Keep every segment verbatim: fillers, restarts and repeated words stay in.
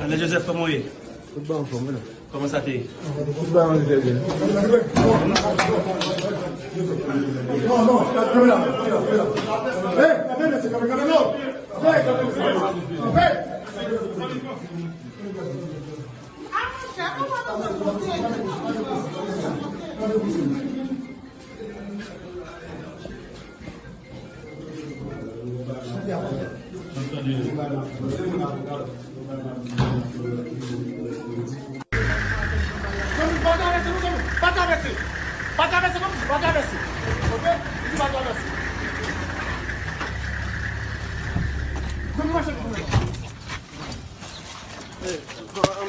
Anèl Joseph, kòman w ye? Tout bagay anfòm, wi. Kòman sa te ye? Tout bagay anfòm, trè byen. Non, non, non, non. Hey, hey, hey, hey. Pa travèse, non, zanmi. Pa travèse. Pa travèse, non, pa travèse. Ok? Li di pa travèse. Zanmi, mache pou mwen.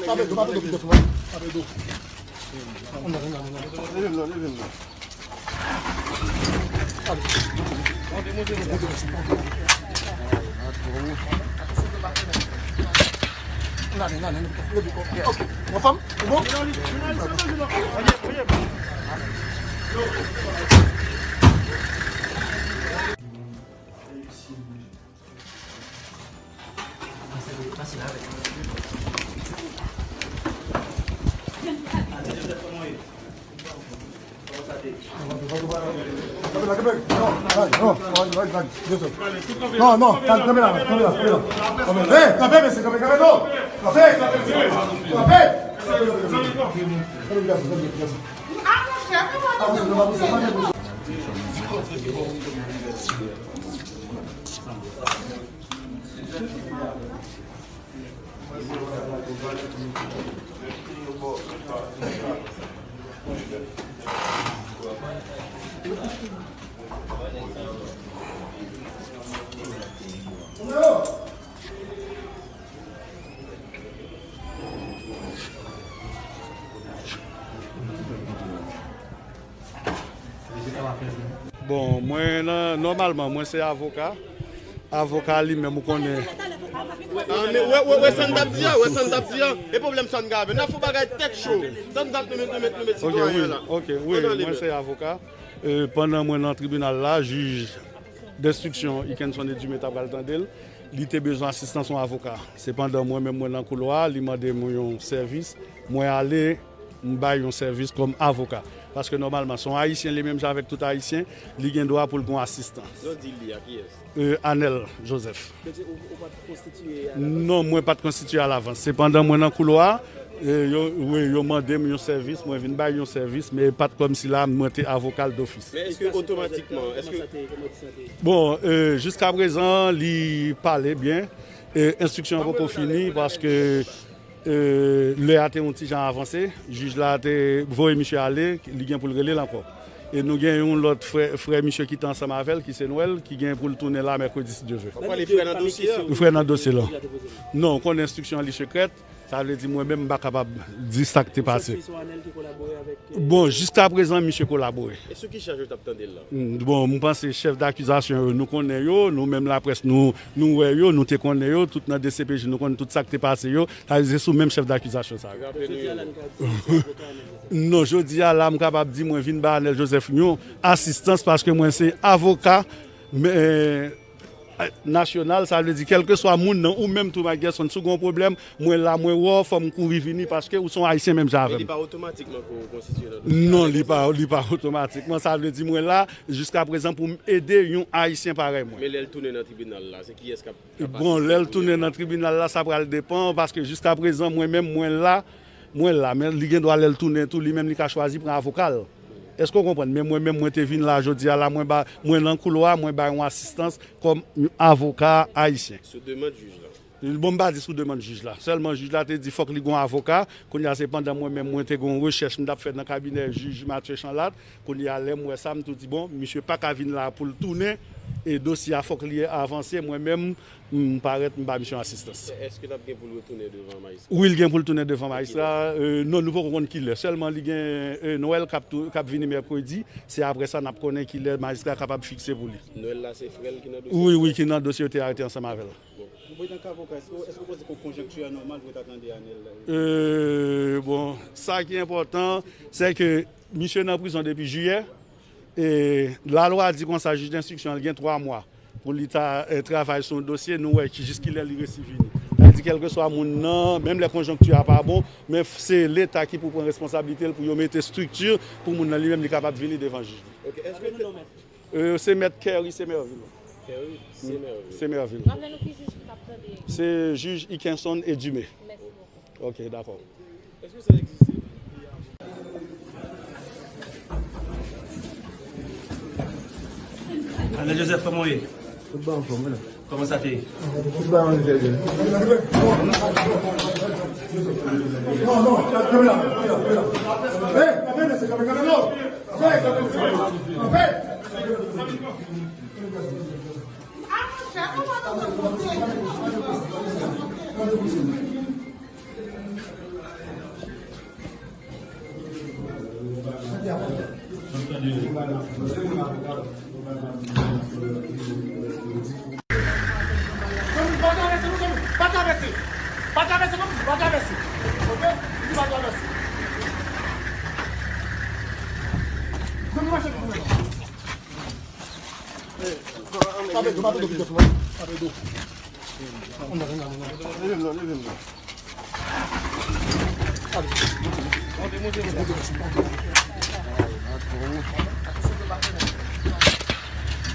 Tape do, tape do, tape do. Tape do. Leve l non, leve l non. N ale, n ale, n ale. Ok. Anfòm? Ou bon? Non, non, kanpe la, kanpe la, kanpe la. Hey, kanpe, mesye, kanpe, kanpe, non. Kanpe, kanpe, mesye, kanpe. Kanpe, kanpe, kanpe. Bon, mwen nan, nòmalman, mwen se avoka. Avoka li menm, ou konnen. Ah, men, wè, wè, wè, sa n t ap di a, wè, sa n t ap di a. E pwoblèm sa n gen avè l. N ap fè yon bagay tèt cho. Sa n t ap nou met, nou met, nou met sitwayen an la. Ok, wi, mwen se avoka. E, pandan mwen nan tribinal la, jij denstriksyon Ikenson Edumé ta pral tande l. Li te bezwen asistans yon avoka. Sepandan, mwen menm, mwen nan koulwa a, li mande m yon sèvis. Mwen ale, m bay yon sèvis kòm avoka. Paske nòmalman, se yon Ayisyen, li menm jan avèk tout Ayisyen, li gen dwa pou l gen yon asistans. Lè w di li a, kiyès? E, Anèl Joseph. Ou, ou pa t konstitiye alavans? Non, mwen pa t konstitiye alavans. Sepandan, mwen nan koulwa a, e, yo, wi, yo mande m yon sèvis, mwen vin bay yon sèvis, men pa t kòmsi la, mwen te avoka l dofis. Men èske otomatikman, èske... Bon, e, jiskaprezan, li pale byen. E, enstriksyon an poko fini paske, e, lè a te yon ti jan avanse. Jij la te voye misye ale, li gen pou l rele l ankò. E nou gen yon lòt frè, frè misye ki te ansanm avè l, ki se Nwèl, ki gen pou l tounen la mèkredi, si Dye vle. W ap pale frè nan dosye a? Frè nan dosye la. Non, ou konnen enstriksyon an li sekrè. Sa vle di mwen menm m pa kapab di sa k te pase. Bon, jiskaprezan, misye kolabore. E sou ki chaj yo t ap tande l la? Mm, bon, m panse chèf dakizasyon yo, nou konnen yo, nou menm laprès, nou, nou wè yo, nou te konnen yo, tout nan D C P J, nou konn tout sa k te pase yo, sa vle di se sou menm chèf dakizasyon sa yo. Raple nou yo. Non, jodi a la, m kapab di mwen vin bay Anèl Joseph yon asistans paske mwen se avoka, men, nasyonal, sa vle di kèlkeswa moun nan, ou menm tou, Mike Gerson, si w gen yon pwoblèm, mwen la, mwen wè w, fò m kouri vini paske ou se yon Ayisyen menm jan avè m. Men li pa otomatikman ke w konstitiye nan dosye a? Non, li pa, li pa otomatikman. Sa vle di mwen la, jiskaprezan, pou m ede yon Ayisyen parèy mwen. Men lè l tounen nan tribinal la, se kiyès k ap, k ap asiste pou li? Bon, lè l tounen nan tribinal la, sa pral depann, paske jiskaprezan, mwen menm, mwen la, mwen la, men li gen dwa lè l tounen tou, li menm li ka chwazi pran avoka l. Èske w konprann? Men mwen menm, mwen te vin la jodi a la, mwen ba, mwen nan koulwa, mwen bay yon asistans kòm avoka ayisyen. Sou demann jij la? Bon, m pa di sou demann jij la. Sèlman jij la te di fòk li gen yon avoka. Kounye a se pandan mwen menm, mwen te gen yon rechèch m t ap fè nan kabinè jij Mathieu Chanlat. Kounye a lè m wè sa, m tou di, bon, misye pa ka vin la pou l tounen. E dosye a fòk li avanse. Mwen menm, m parèt, m ba misye yon asistans. Èske l ap gen pou l retounen devan majistra? Wi, l gen pou l tounen devan majistra. E, non, nou poko konn kilè. Sèlman li gen, e, Nwèl k ap tou, k ap vini mèkredi. Se apre sa n ap konnen kilè majistra kapab fikse pou li. Nwèl la se frè l ki nan dosye? Wi, wi, ki nan dosye yo te arete ansanm avè l. Bon. Bon, etan ke avoka, èske, èske w panse ke konjonkti a nòmal pou yo ta tande Anèl? E, bon, sa ki enpòtan, se ke misye nan prizon depi jiyè. E lalwa di konsa, jij denstriksyon an gen twa mwa pou li ta, e, travay sou yon dosye, nou wè ki, jiskilè li resi vini. Sa Di kèlkeswa moun nan, menm lè konjonkti a pa bon, men se Leta ki pou pran responsablite l pou yo mete estrikti pou moun nan li menm li kapab vini devan jij li. Ok, èske te- Euh, se mèt Kerry Semerville. Kerry Semerville. Semerville. Raple nou ki jij ki t ap tande. Se jij Ikenson Edumé. Mèsi bokou. Ok, dakò. Èske sa egziste? Anel Joseph, kòman w ye? Tout bon, anfòm, wi. Kòman sa te ye? Tout bon, anfòm, wi. Non, non, kanpe la, kanpe la, kanpe la. Hey, kanpe, mesye, kanpe, kanpe, non. Hey, kanpe, kanpe. Pa travèse, non, zanmi, pa travèse. Pa travèse, non, pa travèse. Ok? Di pa travèse. Zanmi, mache pou mwen. Tape do, pa tande pito, non. Tape do. Leve m nan, leve m nan.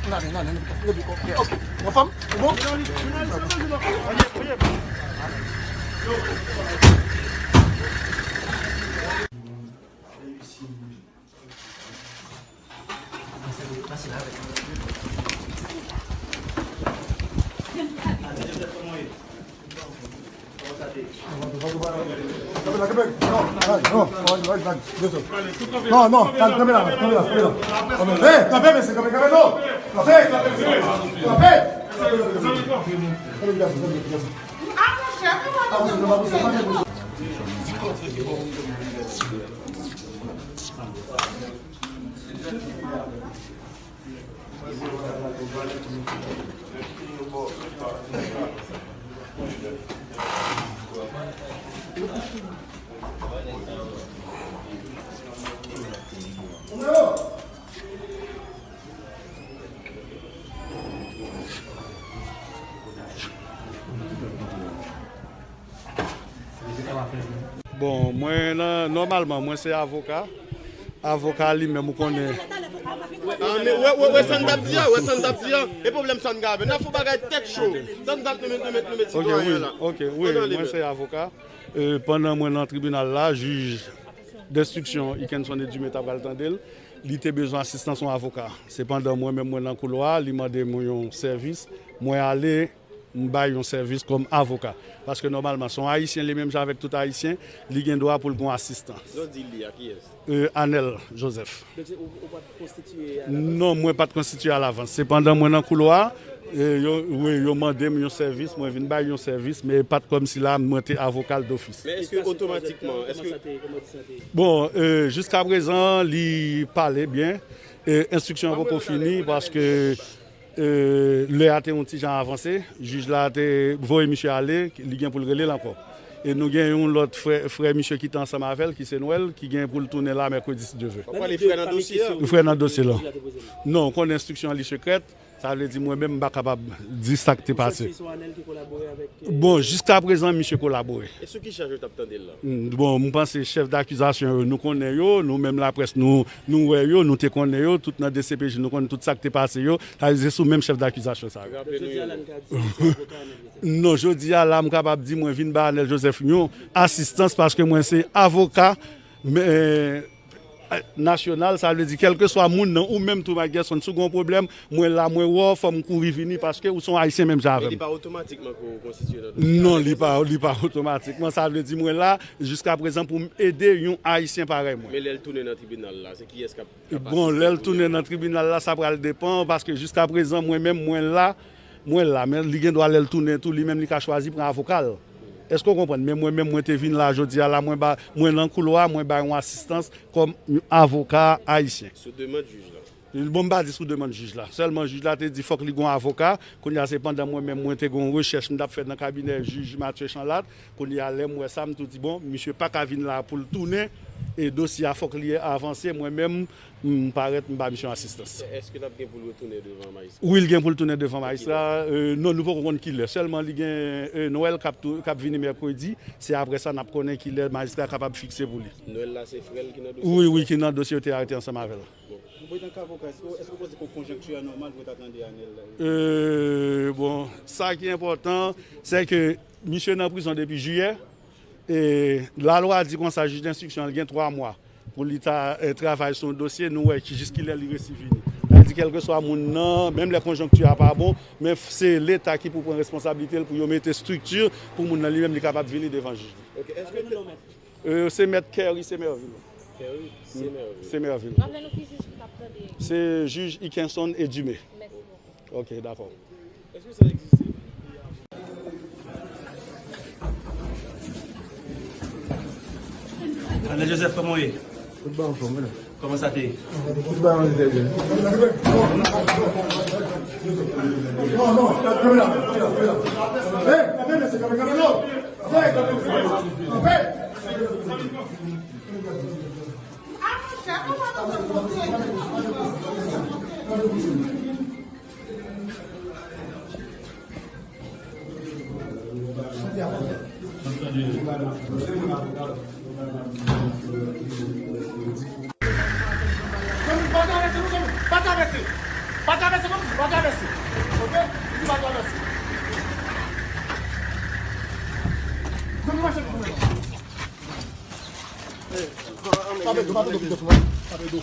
N ale, n ale, n ale. Ok. Anfòm? Ou bon? Non, non, kanpe la, kanpe la, kanpe la. Hey, kanpe, mesye, kanpe, kanpe, non. Kanpe, kanpe, kanpe. Bon, mwen nan, nòmalman, mwen se avoka. Avoka li menm, ou konnen. Ah, men, wè, wè, wè sa n t ap di a, wè sa n t ap di a. E pwoblèm sa n gen avè l. N ap fè yon bagay tèt cho. Sa n t ap nou met, nou met, nou met sitwayen an la. Ok, wi, mwen se avoka. Euh, pandan mwen nan tribinal la, jij denstriksyon Ikenson Edumé ta pral tande l, li te bezwen asistans yon avoka. Sepandan, mwen menm mwen nan koulwa, li mande m yon sèvis, mwen ale, m bay yon sèvis kòm avoka. Paske nòmalman, se yon Ayisyen, li menm jan avèk tout Ayisyen, li gen dwa pou l gen yon asistans. Lè w di li a, kiyès? Euh, Anel Joseph. Donk, se ou, ou pa t konstitiye alavans? Non, mwen pa t konstitiye alavans. Sepandan, mwen nan koulwa, e, yo, wi, yo mande m yon sèvis, mwen vin bay yon sèvis, men e pa t kòmsi la, mwen te avoka l dofis. Men èske otomatikman, èske... Bon, euh, jiskaprezan, li pale byen. E, enstriksyon an poko fini, paske E, lè a te yon ti jan avanse, jij la te voye misye ale, li gen pou l rele l ankò. E nou gen yon lòt frè, frè misye ki te ansanm avè l, ki se Nwèl, ki gen pou l tounen la mèkredi, si Dye vle. W ap pale frè nan dosye a? Frè nan dosye la. Non, w konnen enstriksyon an li sekrèt, sa vle di mwen menm m pa kapab di sa k te pase. Bon, jiskaprezan, misye kolabore. E sou ki chaj yo t ap tande l la? Mm, bon, m panse chèf dakizasyon yo, nou konnen yo, nou menm laprès, nou, nou wè yo, nou te konnen yo, tout nan D C P J, nou konn tout sa k te pase yo, sa vle di se sou menm chèf dakizasyon sa yo. Raple nou yo. Non, jodi a la, m kapab di mwen vin ba Anel Joseph yon asistans paske mwen se avoka, men, nasyonal, sa vle di kèlkeswa moun nan, ou menm tou, Mike Gerson, si w gen yon pwoblèm, mwen la, mwen wè w, fò m kouri vini, paske ou se yon Ayisyen menm jan avè m. Men li pa otomatikman ke w konstitiye nan dosye a? Non, li pa, li pa otomatikman. Sa vle di mwen la, jiskaprezan, pou m ede yon Ayisyen parèy mwen. Men lè l tounen nan tribinal la, se kiyès k ap, k ap asiste l? Bon, lè l tounen nan tribinal la, sa pral depann, paske jiskaprezan, mwen menm, mwen la, mwen la, men li gen dwa lè l tounen tou, li menm li ka chwazi pran avoka l. Èske w konprann? Men mwen menm, mwen te vin la jodi a la, mwen ba, mwen nan koulwa, mwen bay yon asistans kòm yon avoka ayisyen. Sou demann jij la. Bon, m pa di sou demann jij la. Sèlman jij la te di fòk li gon avoka. Kounye a se pandan mwen menm mwen te gon rechèch m t ap fè nan kabinè jij Mathieu Chanlat. Kounye a lè m wè sa, m tou di bon, misye pa ka vin la pou l tounen. E dosye a fòk li avanse. Mwen menm, m parèt, m ba misye yon asistans. Èske l ap gen pou l retounen devan majistra? Wi, l gen pou l tounen devan majistra. Euh, non, nou poko konn kilè. Sèlman li gen euh, Nwèl k ap tou- k ap vini mèkredi. Se apre sa n ap konnen kilè majistra kapab fikse pou li. Nwèl la se frè l ki nan dosye? Wi, wi, ki nan dosye yo te arete ansanm avè l. Bon. Bon, etan ke avoka, èske èske w panse ke konjonkti a nòmal pou yo ta tande Anèl? Euh, bon, sa ki enpòtan, se ke misye nan prizon depi jiyè. E lalwa di konsa, jij denstriksyon an gen twa mwa pou li ta eh, travay sou yon dosye, nou wè ki jis kilè li resi vini. Sa vle di kèlkeswa moun nan, menm lè konjonkti a pa bon, men se Leta ki pou pran responsablite l pou yo mete estrikti pou moun nan li menm li kapab vini devan jij li. Ok, èske Euh, se mèt Kerry Semerville. Kerry Semerville. Semerville. Raple nou ki jij ki t ap tande. Se jij Ikenson Edumé. Mèsi bokou. Ok, dakò. Èske sa egziste? André Joseph, kòman w ye? Tout bon, anfòm, wi. Kòman sa te ye? Tout bon, wi, trè byen. Non, non, kamera, kamera, kamera. Hey, kamera, se kamera, kamera, non. Hey, kamera, kamera. Hey. Pa travèse, non, zanmi. Pa travèse. Pa travèse, pa travèse. Ok? Di pa travèse. Zanmi, mache pou mwen. Tape do, pa tande pito sou mwen. Tape do.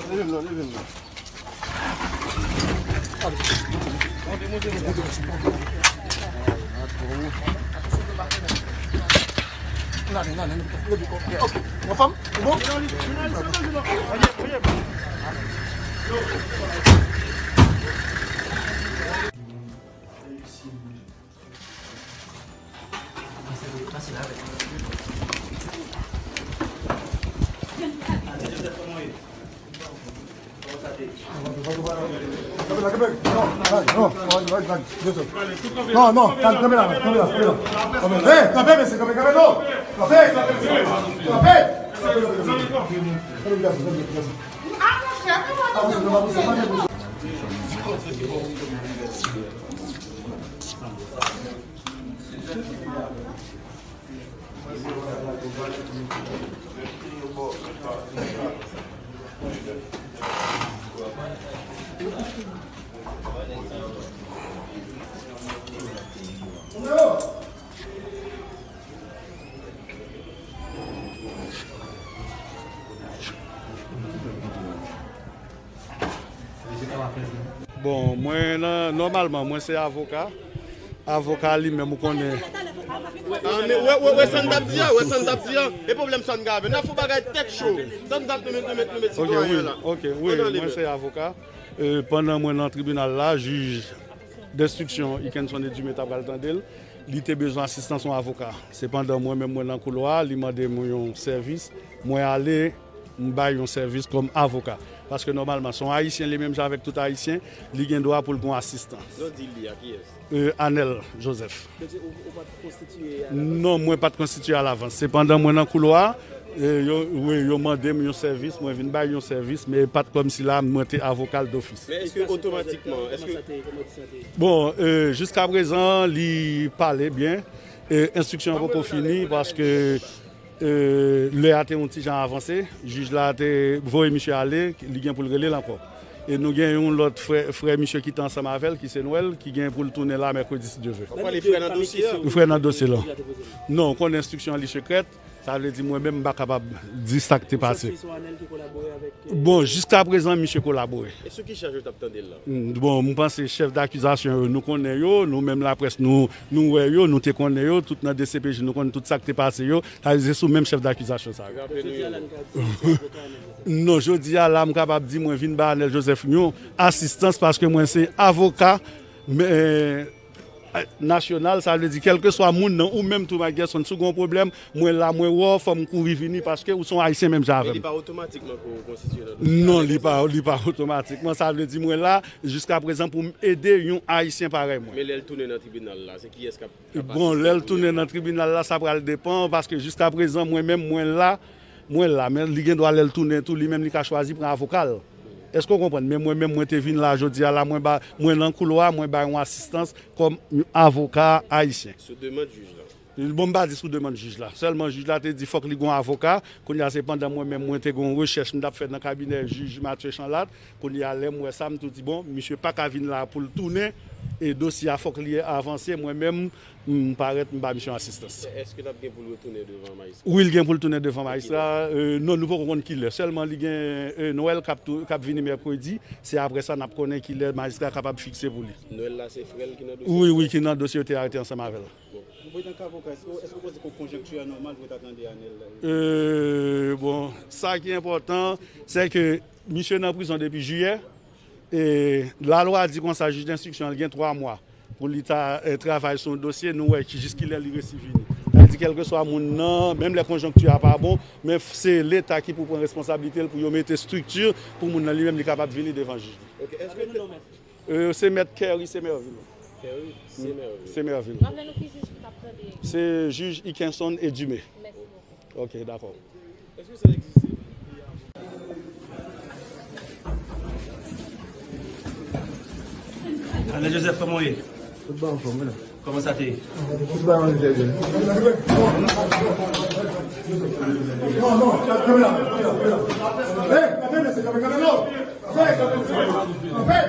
Leve m nan, leve m nan. Anfòm? Ou bon? Non, non, kanpe la, kanpe la, kanpe la. Hey, kanpe, mesye, kanpe, kanpe, non. Kanpe, kanpe, kanpe. Kanpe, kanpe, kanpe. Bon, mwen nan, nòmalman, mwen se avoka. Avoka li menm, ou konnen. Ah, men wè, wè, wè sa n t ap di a, wè sa n t ap di a. E pwoblèm sa n gen avè l. N ap fè yon bagay tèt cho. Sa n t ap nou met, nou met, nou met sitwayen an la. Ok, wi, mwen se avoka. Euh, pandan mwen nan tribinal la, jij denstriksyon Ikenson Edumé ta pral tande l. Li te bezwen asistans yon avoka. Sepandan, mwen menm mwen nan koulwa a, li mande m yon sèvis. Mwen ale, m bay yon sèvis kòm avoka. Paske nòmalman, se yon Ayisyen, li menm jan avèk tout Ayisyen, li gen dwa pou l gen yon asistans. Non, di li a, kiyès? Euh, Anèl Joseph. Ou, ou pa t konstitiye alavans? Non, mwen pa t konstitiye alavans. Sepandan, mwen nan koulwa a, e yo, wi, yo mande m yon sèvis, mwen vin bay yon sèvis, men pa t kòmsi la, mwen te avoka l dofis. Men èske otomatikman, èske Bon, euh, jiskaprezan, li pale byen. E enstriksyon an poko fini, paske euh, lè a te yon ti jan avanse. Jij la te voye misye ale, li gen pou l rele l ankò. E nou gen yon lòt frè, frè misye ki te ansanm avè l, ki se Nwèl, ki gen pou l tounen la mèkredi, si Dye vle. Ou pale frè nan dosye a? Frè nan dosye la. Non, ou konnen enstriksyon an li sekrèt. Sa vle di mwen menm m pa kapab di sa k te pase. Ou santi se Anèl ki kolabore avèk, euh, Bon, jiskaprezan, misye kolabore. E sou ki chaj yo t ap tande l la? Mm, bon, m panse chèf dakizasyon yo, nou konnen yo, nou menm laprès, nou, nou wè yo, nou te konnen yo, tout nan D C P J, nou konn tout sa k te pase yo. Sa vle di se sou menm chèf dakizasyon sa yo. Raple nou yo. Non, jodi a la, m kapab di mwen vin ba Anèl Joseph yon asistans paske mwen se avoka, men, nasyonal, sa vle di kèlkeswa moun nan, ou menm tou Mike Gerson, si w gen yon pwoblèm, mwen la, mwen wè w, fò m kouri vini paske ou se yon Ayisyen menm jan avè m. Men li pa otomatikman ke w konstitiye nan dosye a? Non, li pa, li pa otomatikman. Sa vle di mwen la jiska prezan pou m ede yon Ayisyen parèy mwen. Men lè l tounen nan tribinal la, se kiyès k ap, k ap asiste pou li? Bon, lè l tounen nan tribinal la, sa pral depann paske jiska prezan mwen menm mwen la, mwen la, men li gen dwa lè l tounen tou, li menm li ka chwazi pran avoka l. Èske w konprann? Men mwen menm, mwen te vin la jodi a la, mwen ba, mwen nan koulwa, mwen bay yon asistans kòm yon avoka ayisyen. Sou demann jij la? Bon, m pa di sou demann jij la. Sèlman jij la te di fòk li gen yon avoka. Kounye a se pandan mwen menm, mwen te gen yon rechèch m t ap fè nan kabinè jij Mathieu Chanlat. Kounye a lè m wè sa, m tou di, bon, misye pa ka vin la pou l tounen. E dosye a fòk li avanse. Mwen menm, m parèt, m ba misye yon asistans. Èske l ap gen pou l retounen devan majistra? Wi, l gen pou l tounen devan majistra. Euh, non, nou poko konn kilè. Sèlman li gen, euh, Nwèl k ap tou, k ap vini mèkredi. Se apre sa n ap konnen kilè majistra kapab fikse pou li. Nwèl la se frè l ki nan dosye? Wi, wi, ki nan dosye yo te arete ansanm avè l. Bon. Bon, etan ke avoka, èske, èske w panse ke konjonkti a nòmal pou yo ta tande Anèl la? Euh, bon, sa ki enpòtan, se ke misye nan prizon depi jiyè. E lalwa di konsa, jij denstriksyon an, li gen twa mwa pou li ta, eh, travay sou yon dosye, nou wè ki, jis kilè li resi vini. Sa vle di, kèlkeswa moun nan, menm lè konjonkti a pa bon, men f-, se Leta ki pou pran responsablite l pou yo mete estrikti pou moun nan li menm li kapab vini devan jij li. Ok, èske te- Euh, se mèt Kerry Semerville. Kerry Semerville. Semerville. Raple nou ki jij ki t ap tande? Se jij Ikenson Edumé. Mèsi bokou. Ok, dakò. Èske sa egziste? Anè Joseph, kòman w ye? Tout bon, anfòm, wi. Kòman sa te ye? Tout bon, wi, trè byen. Non, non, kamera, kamera, kamera. Hey, kamera, se kamera, kamera, non. Hey, kamera, kamera. Hey.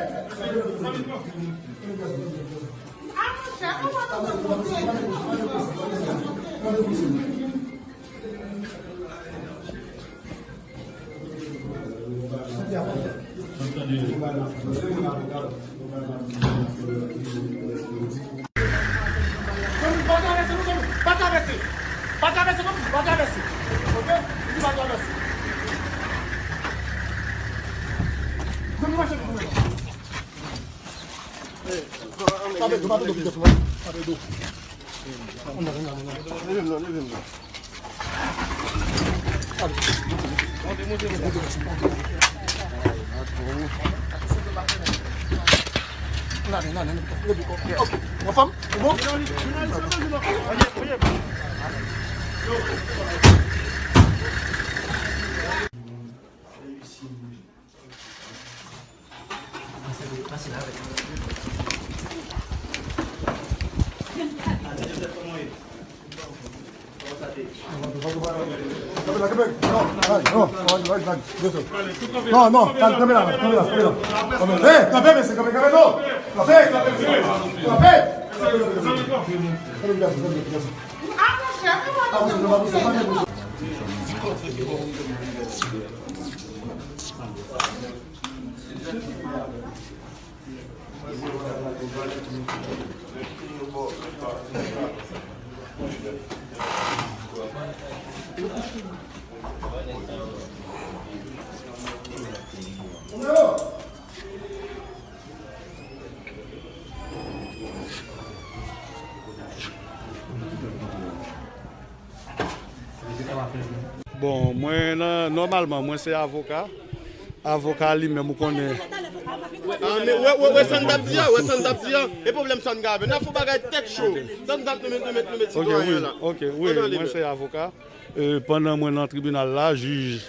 Pa travèse, pa travèse, pa travèse. Ok? Di pa travèse. Tape do, pa tape do, tape do. Leve m nan, leve m nan. Anfòm? Ou bon? Non, non, non, kanpe la, kanpe la, kanpe la. Hey, kanpe, mesye, kanpe, kanpe, non. Kanpe, kanpe, mesye. Kanpe. Kanpe, kanpe, kanpe, kanpe. Bon, mwen nan, nòmalman, mwen se avoka. Avoka li menm, ou konnen. Ah, men wè, wè, wè sa n t ap di a, wè sa n t ap di a. E pwoblèm sa n ka avè? N ap fè yon bagay tèt cho. Sa n t ap nou met, nou met, nou met sitwayen an la. Ok, wi, mwen se avoka. Euh, pandan mwen nan tribinal la, jij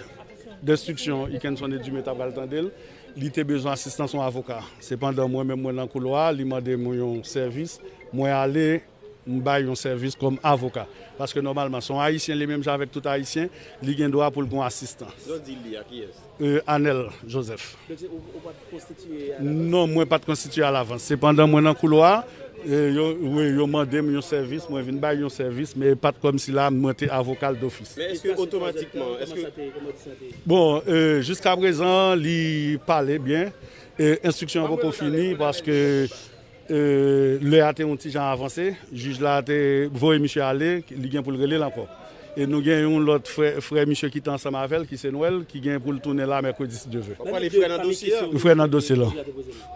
denstriksyon Ikenson Edumé ta pral tande l. Li te bezwen asistans yon avoka. Sepandan, mwen menm, mwen nan koulwa, li mande m yon sèvis. Mwen ale, m bay yon sèvis kòm avoka. Paske nòmalman, se yon Ayisyen, li menm jan avèk tout Ayisyen, li gen dwa pou l gen yon asistans. Lè w di li a, kiyès? Euh, Anèl Joseph. Donk, se ou, ou pa t konstitiye alavans? Non, mwen pa t konstitiye alavans. Sepandan, mwen nan koulwa, e, yo, wi, yo mande m yon sèvis, mwen vin bay yon sèvis, men pa t kòmsi la, mwen te avoka l dofis. Men èske otomatikman, èske... Bon, euh, jiska prezan, li pale byen. E enstriksyon an poko fini, paske, euh, lè a te yon ti jan avanse. Jij la te voye misye ale, li gen pou l rele l ankò. E nou gen yon lòt frè, frè misye ki te ansanm avè l, ki se Nwèl, ki gen pou l tounen la mèkredi, si Dye vle. W ap pale frè nan dosye a? Frè nan dosye la.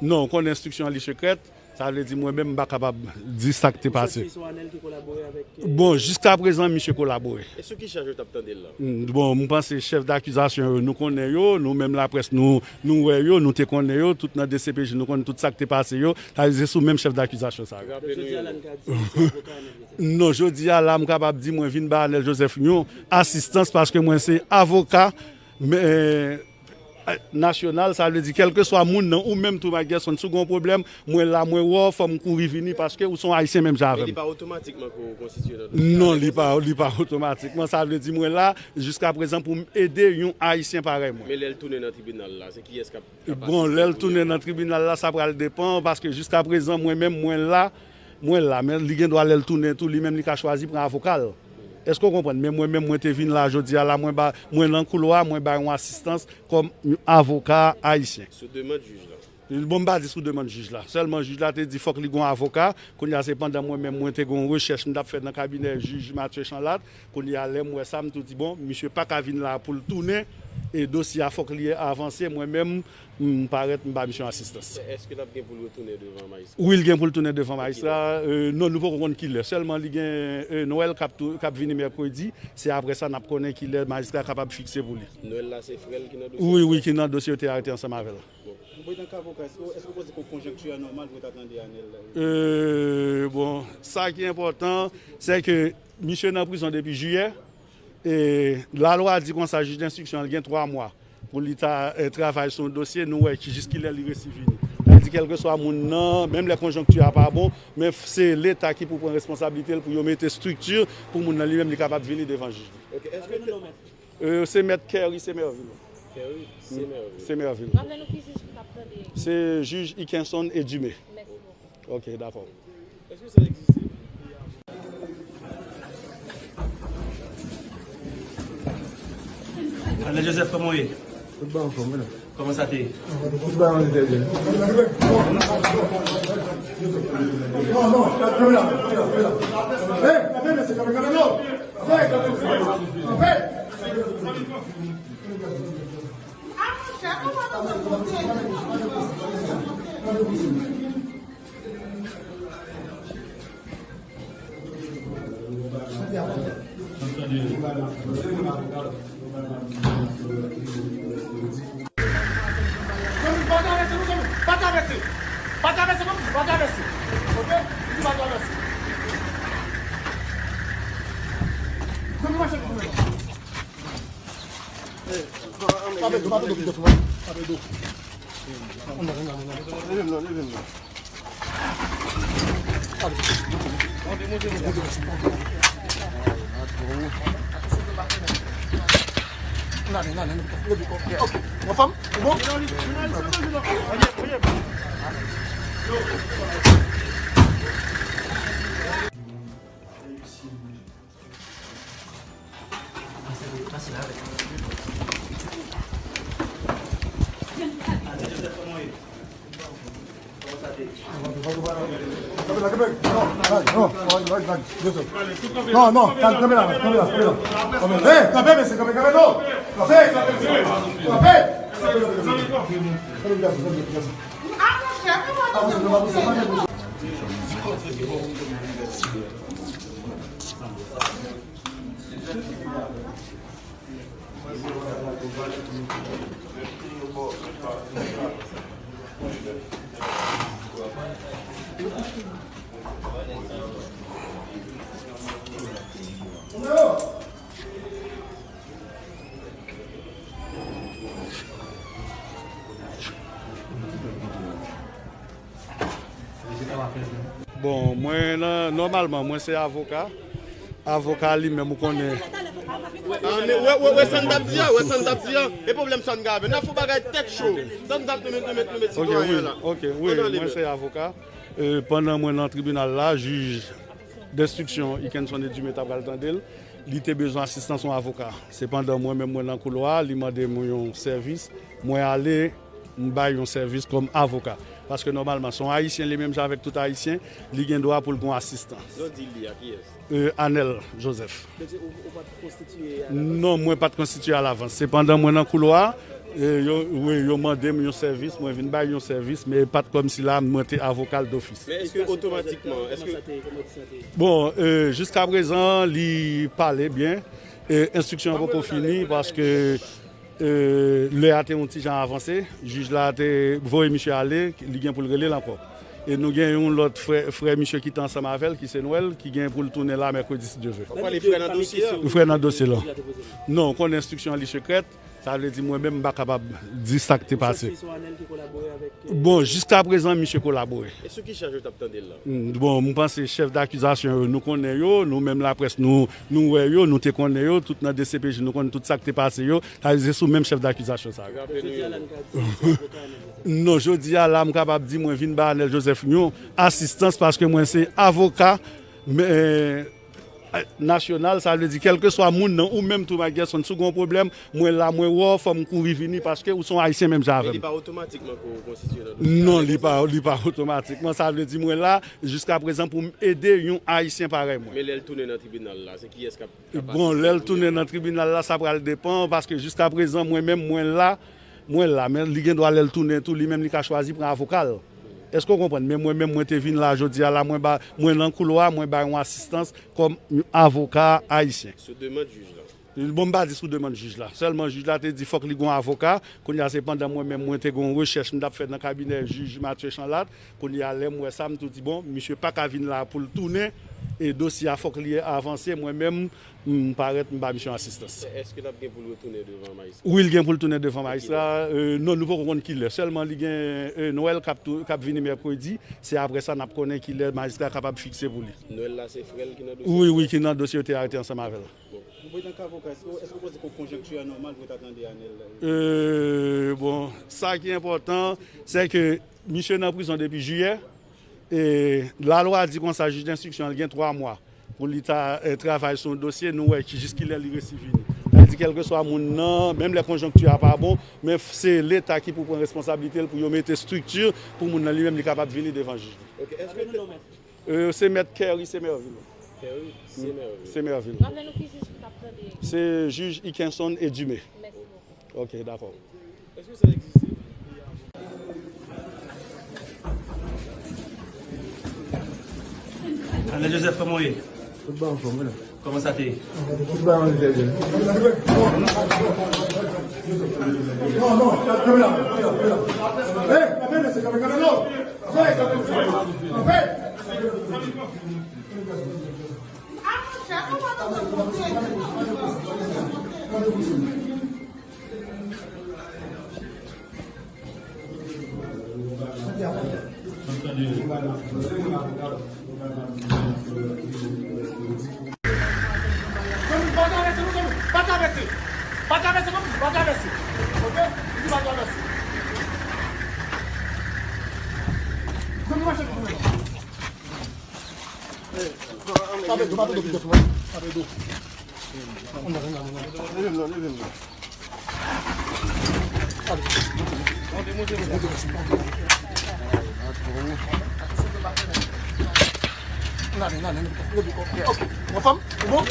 Non, ou konnen enstriksyon an li sekrèt. Sa vle di mwen menm m pa kapab di sa k te pase. Ou santi se Anèl ki kolabore avèk, eh, Bon, jiska prezan, misye kolabore. E sou ki chaj yo t ap tande l la? Mm, bon, m panse chèf dakizasyon yo, nou konnen yo, nou menm laprès, nou, nou wè yo, nou te konnen yo, tout nan D C P J, nou konn tout sa k te pase yo. Sa vle di se sou menm chèf dakizasyon sa yo. Raple nou yo. Jodi a la, n ka di se avoka Anèl Joseph. Non, jodi a la, m kapab di mwen vin ba Anèl Joseph yon asistans paske mwen se avoka, men, nasyonal, sa vle di kèlkeswa moun nan ou menm tou Mike Gerson, si w gen yon pwoblèm, mwen la, mwen wè w, fò m kouri vini paske ou se yon Ayisyen menm jan avè m. Men li pa otomatikman ke w konstitiye nan dosye a. Non, li pa, li pa otomatikman. Sa vle di mwen la, jiska prezan pou m ede yon Ayisyen parèy mwen. Men lè l tounen nan tribinal la, se kiyès k ap, k ap asiste pou li? Bon, lè l tounen nan tribinal la, sa pral depann, paske jiska prezan, mwen menm, mwen la, mwen la, men li gen dwa lè l tounen tou, li menm li ka chwazi pran avoka l. Èske w konprann? Men mwen menm, mwen te vin la jodi a la, mwen ba, mwen nan koulwa, mwen bay yon asistans kòm avoka ayisyen. Sou demann jij la? Bon, m pa di sou demann jij la. Sèlman jij la te di fòk li gen yon avoka. Kounye a se pandan mwen menm mwen te gen yon rechèch m t ap fè nan kabinè jij Mathieu Chanlat. Kounye a lè m wè sa, m tou di, bon, misye pa ka vin la pou l tounen. E dosye a fòk li avanse. Mwen menm, m parèt, m ba misye yon asistans. Èske l ap gen pou l retounen devan majistra? Wi, l gen pou l tounen devan majistra. Euh, non, nou poko konn kilè. Sèlman li gen, euh, Noël k ap tou-, k ap vini mèkredi. Se apre sa n ap konnen kilè majistra kapab fikse pou li. Noël la, se frè l ki nan dosye a? Wi, wi, ki nan dosye yo te arete ansanm avè l. Bon. Antanke avoka, èske, èske w panse ke konjonkti a nòmal pou yo ta tande Anèl? Euh, bon, sa ki enpòtan, se ke misye nan prizon depi jiyè. E lalwa di konsa, jij denstriksyon an gen twa mwa pou li ta, eh, travay sou yon dosye, nou wè ki, jis kilè li resi vini. Sa vle di, kèlkeswa moun nan, menm lè konjonkti a pa bon, men f-, se Leta ki pou pran responsablite l pou yo mete estrikti pou moun nan li menm li kapab vini devan jij. Ok, èske... Euh, se mèt Kerry Semerville. Kerry Semerville. Semerville. Raple nou ki jij ki t ap tande. Se jij Ikenson Edumé. Mèsi bokou. Ok, dakò. Èske sa egziste? Anèl Joseph, kòman w ye? Tout bagay anfòm, wi. Kòman sa te ye? Tout bagay anfòm, trè byen. Non, non, kanpe la, kanpe la, kanpe la. Hey, kanpe, mesye, kanpe, kanpe, non. Hey, kanpe, kanpe. Zanmi, pa travèse, non, zanmi. Pa travèse. Pa travèse, non, pa travèse. Ok? Di pa travèse. Zanmi, mache pou mwen. Leve m non, leve m non. N ale, n ale, n ale. Ok. Anfòm? Ou bon? Non, non, kanpe la, kanpe la, kanpe la. Hey, kanpe, mesye, kanpe, kanpe, non. Kanpe, kanpe, kanpe. Bon, mwen nan, nòmalman, mwen se avoka. Avoka li menm, ou konnen. Ah, men wè, wè, wè sa n t ap di a, wè sa n t ap di a. E pwoblèm sa n gen avè l. N ap fè yon bagay tèt cho. Sa n t ap, nou met, nou met, nou met sitwayen an la. Ok, wi, mwen se avoka. Euh, pandan mwen nan tribinal la, jij denstriksyon Ikenson Edumé ta pral tande l, li te bezwen asistans yon avoka. Sepandan, mwen menm, mwen nan koulwa, li mande m yon sèvis, mwen ale, m bay yon sèvis kòm avoka. Paske nòmalman, se yon Ayisyen, li menm jan avèk tout Ayisyen, li gen dwa pou l gen yon asistans. Lè w di li a, kiyès? Euh, Anèl Joseph. Donk, se ou, ou pa t konstitiye alavans? Non, mwen pa t konstitiye alavans. Sepandan, mwen nan koulwa, E yo, wi, yo mande m yon sèvis, mwen vin bay yon sèvis, men pa t kòmsi la mwen te avoka l dofis. Men èske otomatikman, èske... Bon, e, jiska prezan, li pale byen. E, enstriksyon an poko fini paske, e, lè a te yon ti jan avanse. Jij la te voye misye ale, li gen pou l rele l ankò. E nou gen yon lòt frè, frè misye ki te ansanm avè l, ki se Nwèl, ki gen pou l tounen la mèkredi, si Dye vle. Ou pale frè nan dosye a? Frè nan dosye la. Non, ou konnen enstriksyon an li sekrèt. Sa vle di mwen menm m pa kapab di sa k te pase. Bon, jiska prezan, misye kolabore. E sou ki chaj yo t ap tande l la? Mm, bon, m panse chèf dakizasyon yo, nou konnen yo, nou menm laprès, nou, nou wè yo, nou te konnen yo, tout nan D C P J, nou konn tout sa k te pase yo. Sa vle di se sou menm chèf dakizasyon sa yo. Non, jodi a la, m kapab di mwen vin bay Anèl Joseph yon asistans paske mwen se avoka, men, nasyonal, sa vle di kèlkeswa moun nan, ou menm tou, Mike Gerson, si w gen yon pwoblèm, mwen la, mwen wè w, fò m kouri vini paske ou se yon Ayisyen menm jan avè m. Men li pa otomatikman ke w konstitiye nan dosye a? Non, li pa, li pa otomatikman. Sa vle di mwen la, jiska prezan, pou m ede yon Ayisyen parèy mwen. Men lè l tounen nan tribinal la, se kiyès k ap, k ap asiste pou li? Bon, lè l tounen nan tribinal la, sa pral depann, paske jiska prezan, mwen menm, mwen la, mwen la, men li gen dwa lè l tounen tou, li menm li ka chwazi pran avoka l. Èske w konprann? Men mwen menm, mwen te vin la jodi a la, mwen ba, mwen nan koulwa, mwen bay yon asistans kòm yon avoka ayisyen. Sou demann jij la? Bon, m pa di sou demann jij la. Sèlman jij la te di fòk li gen yon avoka. Kounye a se pandan mwen menm, mwen te gen yon rechèch m t ap fè nan kabinè jij Mathieu Chanlat. Kounye a lè m wè sa, m tou di, bon, misye pa ka vin la pou l tounen. E dosye a fòk li avanse. Mwen menm, m parèt, m ba misye yon asistans. Èske l ap gen pou l retounen devan majistra? Wi, l gen pou l tounen devan majistra. E, non, nou poko konn kilè. Sèlman li gen, e, Nwèl k ap tou, k ap vini mèkredi. Se apre sa n ap konnen kilè majistra kapab fikse pou li. Nwèl la, se frè l ki nan dosye? Wi, wi, ki nan dosye yo te arete ansanm avè l. Bon. Bon, etan ke avoka, èske, èske w panse ke konjonkti a nòmal pou yo ta tande Anèl? E, bon, sa ki enpòtan, se ke misye nan prizon depi jiyè. E lalwa di konsa, jij denstriksyon an gen twa mwa pou li ta, e, travay sou yon dosye, nou wè ki, jis kilè li resi vini. Sa vle di, kèlkeswa moun nan, menm lè konjonkti a pa bon, men f-, se Leta ki pou pran responsablite l pou yo mete estrikti pou moun nan li menm li kapab vini devan jij li. Ok, èske... E, se mèt Kerry Semerville. Kerry Semerville. Semerville. Raple nou ki jij ki t ap tande? Se jij Ikenson Edumé. Mèsi bokou. Ok, dakò. Èske sa egziste? Anèl Joseph, kòman w ye? Tout bon, anfòm, wi. Kòman sa te ye? Tout bon, wi, trè byen. Non, non, kanpe la, kanpe la, kanpe la. Hey, kanpe, mesye, kanpe, kanpe, non. Kanpe, kanpe, kanpe. Kanpe. Pa travèse, pa travèse, pa travèse, pa travèse. Ok? Li di pa travèse. Tape do, pa tande pitit mwen. Tape do. Leve m non, leve m non. Ann ale, ann ale, ann ale. Ok. Anfòm? Ou bon?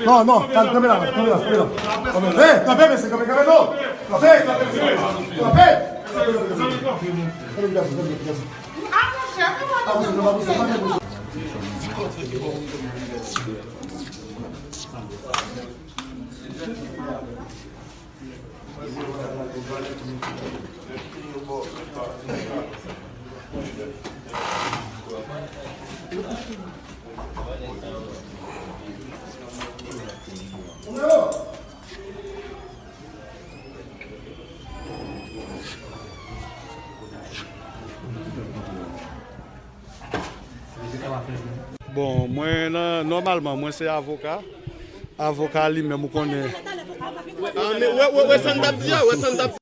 Non, non, kanpe la, kanpe la, kanpe la. Kanpe, hey, kanpe, mesye, kanpe, kanpe, non. Kanpe, kanpe, kanpe. Kanpe, kanpe, kanpe. Bon, mwen nan, nòmalman, mwen se avoka. Avoka li menm, ou konnen. Ah, men wè, wè, wè sa n t ap di a, wè sa n t ap